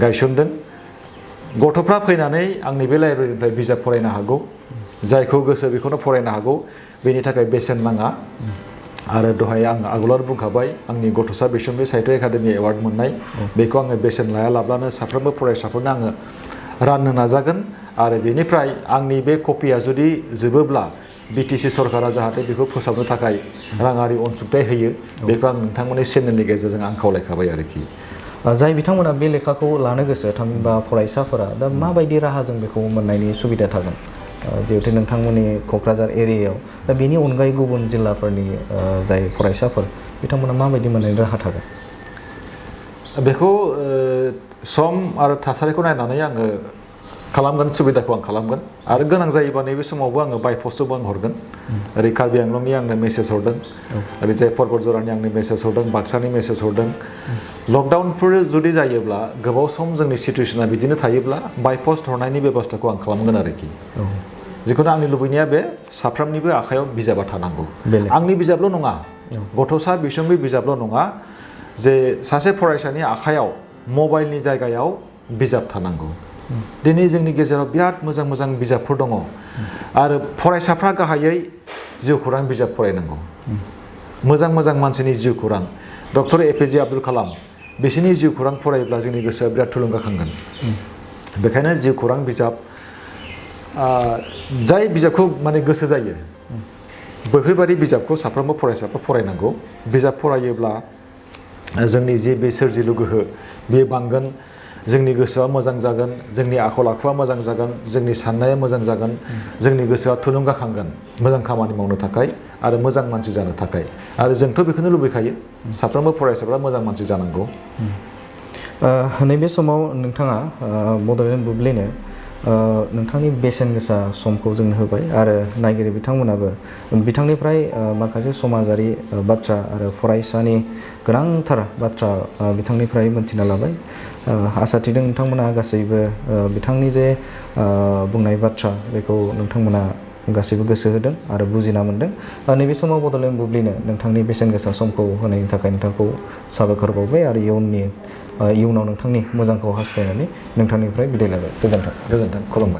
गायसनदों गथ'फ्रा फैनानै आंनि बे लाइब्रेरिनिफ्राय बिजाब फरायनो हागौ जायखौ गोसो बेखौनो फरायनो हागौ बेनि थाखाय बेसेन नाङा आरो दहाय आं आगोलावनो बुंखाबाय आंनि गथ'सा बिसम्बि साहित्य एकाडेमि एवार्ड मोननाय बेखौ आङो बेसेन लायालाबानो साफ्रोमबो फरायसाफोरनो आङो राननो नाजागोन आरो बेनिफ्राय आंनि बे कपिया जुदि जोबोब्ला बिटिसि सरकारा जाहाथे बेखौ फोसाबनो थाखाय राङारि अनसुंथाइ होयो बेखौ आं नोंथांमोननि चेनेलनि गेजेरजों आं खावलायखाबाय आरोखि। जाय बिथांमोना बे लेखाखौ लानो गोसो थामहिनबा फरायसाफोरा दा माबायदि राहाजों बेखौ मोननायनि सुबिदा थागोन जिहेतु नोंथांमोननि क'क्राझार एरियायाव दा बेनि अनगायै गुबुन जिल्लाफोरनि जाय फरायसाफोर बिथांमोना माबायदि मोननायनि राहा थागोन? बेखौ सम आरो थासारिखौ नायनानै आङो खालामगोन, सुबिदाखौ आं खालामगोन आरो गोनां जायोबा नैबे समावबो आङो बाय पस्टआवबो आं हरगोन। ओरै कार्बि आंलंनि आंनो मेसेज हरदों, ओरैजाय परबत जरानि आंनो मेसेज हरदों, बाक्सानि मेसेज हरदों। लकडाउनफोर जुदि जायोब्ला गोबाव सम जोंनि सिटुवेसना बिदिनो थायोब्ला बाय पस्ट हरनायनि बेबस्थाखौ आं खालामगोन आरोखि। जिखुनु आंनि लुबैनाया बे साफ्रोमनिबो आखायाव बिजाबा थानांगौ। आंनि बिजाबल' नङा, गथ'सा बिसम्बि बिजाबल' नङा, जे सासे फरायसानि आखायाव मबाइलनि जायगायाव बिजाब थानांगौ। दिनै जोंनि गेजेराव बिराद मोजां मोजां बिजाबफोर दङ आरो फरायसाफ्रा गाहायै जिउ खौरां बिजाब फरायनांगौ। मोजां मोजां मानसिनि जिउ खौरां, डक्टर एपिजे आब्दुल कालाम बिसोरनि जिउ खौरां फरायोब्ला जोंनि गोसोआ बिराद थुलुंगाखांगोन। बेखायनो जिउ खौरां बिजाब, जाय बिजाबखौ माने गोसो जायो बेफोरबायदि बिजाबखौ साफ्रोमबो फरायसाफ्रा फरायनांगौ। बिजाब फरायोब्ला जोंनि जे बे सोरजिलु गोहो बेयो बांगोन, जोंनि गोसोआ मोजां जागोन, जोंनि आखल आखुआ मोजां जागोन, जोंनि साननाया मोजां जागोन, जोंनि गोसोआ थुलुंगाखांगोन मोजां खामानि मावनो थाखाय आरो मोजां मानसि जानो थाखाय। आरो जोंथ' बेखौनो लुबैखायो, साफ्रोमबो फरायसाफ्रा मोजां मानसि जानांगौ। नैबे समाव नोंथाङा बड'लेण्ड बुब्लिनो नोंथांनि बेसेन गोसा समखौ जोंनो होबाय आरो नायगिरि बिथांमोनाबो बिथांनिफ्राय माखासे समाजारि बाथ्रा आरो फरायसानि गोनांथार बाथ्रा बिथांनिफ्राय मोनथिना लाबाय। आसा थिदों नोंथांमोना गासैबो बिथांनि जे बुंनाय बाथ्रा बेखौ नोंथांमोना गासैबो गोसो होदों आरो बुजिना मोनदों। नैबे समाव बड'लेण्ड बुब्लिनो नोंथांनि बेसेन गोसा समखौ होनायनि थाखाय नोंथांखौ साबायखर बावबाय आरो इयुनाव नोंथांनि मोजांखौ हास्थायनानै नोंथांनिफ्राय बिदाय लाबाय। गोजोन्थों। गोजोन्थों, खुलुमबाय।